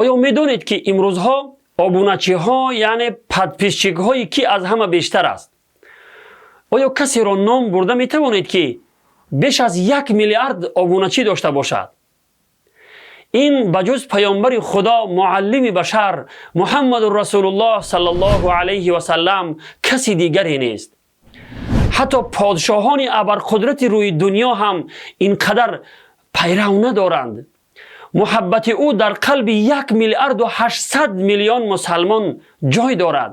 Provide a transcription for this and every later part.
Оё медонед, ки имрӯзҳо обуначиҳо, яъне подписчикҳои кӣ аз ҳама бештар аст? Оё касеро ном бурда метавонед, ки беш аз 1 миллиард обуначӣ дошта бошад? Ин ба ҷуз паёмбари Худо, муаллими башар, Муҳаммадун Расулуллоҳ саллаллоҳу алайҳи васаллам каси дигаре нест. Ҳатто подшоҳони абарқудрати рӯи дунё ҳам ин қадар пайрав надоранд. Муҳаббати ӯ дар қалби 1 миллиарду 800 миллион мусалмон ҷой дорад.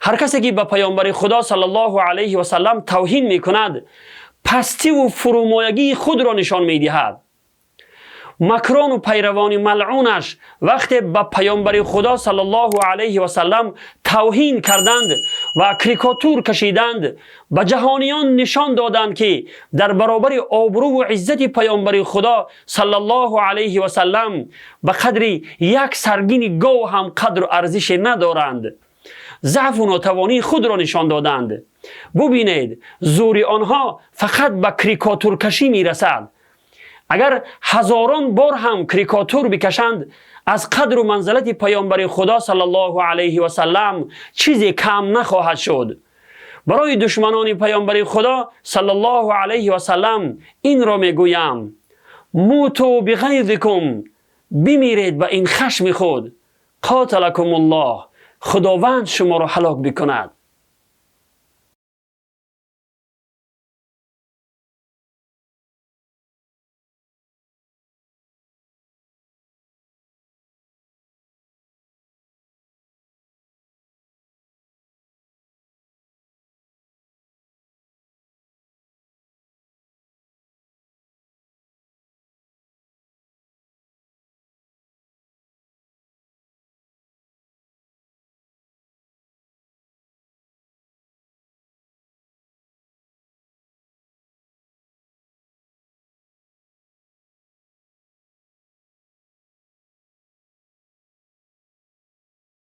Ҳар касе ки ба паёмбари Худо саллаллоҳу алайҳи васаллам тавҳин мекунад, пастиву фурӯмоягии худро нишон медиҳад. Макрону пайравони малъунаш вақте ба паёмбари Худо саллаллоҳу алайҳи васаллам тавҳин карданд ва карикатур кашиданд, ба ҷаҳониён нишон доданд, ки дар баробари обрӯву иззати паёмбари Худо саллаллоҳу алайҳи васаллам ба қадри як саргини гов ҳам қадру арзише надоранд. Заъфу нотавонии худро нишон доданд. Бубинед, зӯри онҳо фақат ба карикатуркашӣ мерасад. Агар ҳазорон бор ҳам карикатур бикашанд, аз қадру манзилати паёмбари Худо саллаллоҳу алайҳи васаллам чизе кам нахоҳад шуд. Барои душманони паёмбари Худо саллаллоҳу алайҳи васаллам инро мегӯям: موتوا بغيظكم, бимиред ба ин хашми худ. قاتلكم الله, Худованд шуморо ҳалок бикунад.